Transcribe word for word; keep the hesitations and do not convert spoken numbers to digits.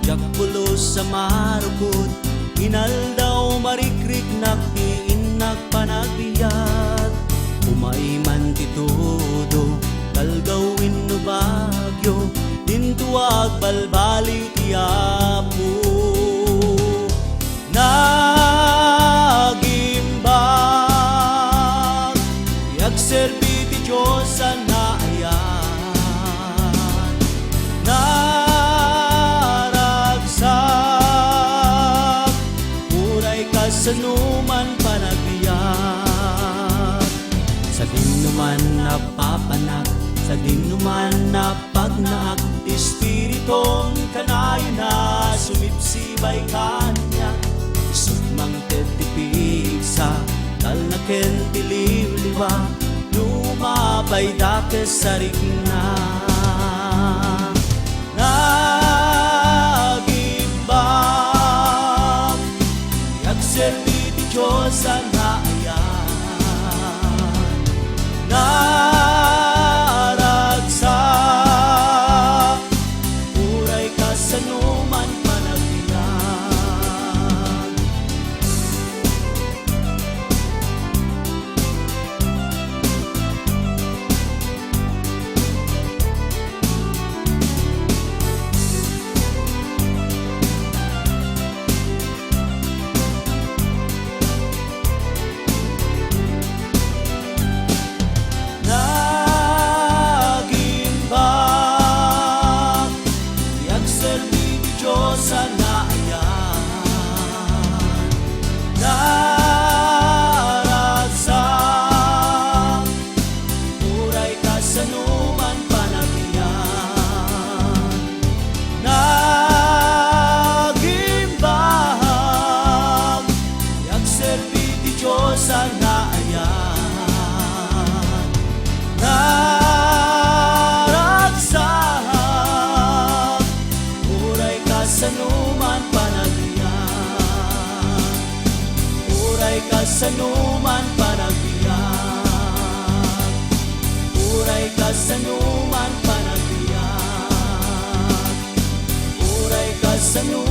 Diak pulos a marukot, inaldaw marikriknak ti innak panagbiag. Umay man ti tudo, talgaw wenno bagyo, dinto agbalbaliw ti Apo. Nagimbag ti agserbi ti Dios a naayat. Naragsak, uray kasano man panagbiag. Sadinoman a papanak, sadinoman a pagnaak, ti Espiritum kanayon a sumipsibay kaniak. Isut' mangted ti pigsa, talna ken ti liwliwa, no mapay dakes a rikna. Nagimbag ti agserbi ti Dios a naayat. Naragsak, uray kasano man panagbiag. Nagimbag ti agserbi ti Dios a naayat. Naragsak, uray kasano man panagbiag. Nagimbag ti agserbi ti Dios a naayat. Naragsak, uray kasano man panagbiag. Uray kasano man panagbiag. Uray kasano man panagbiag. Uray kasano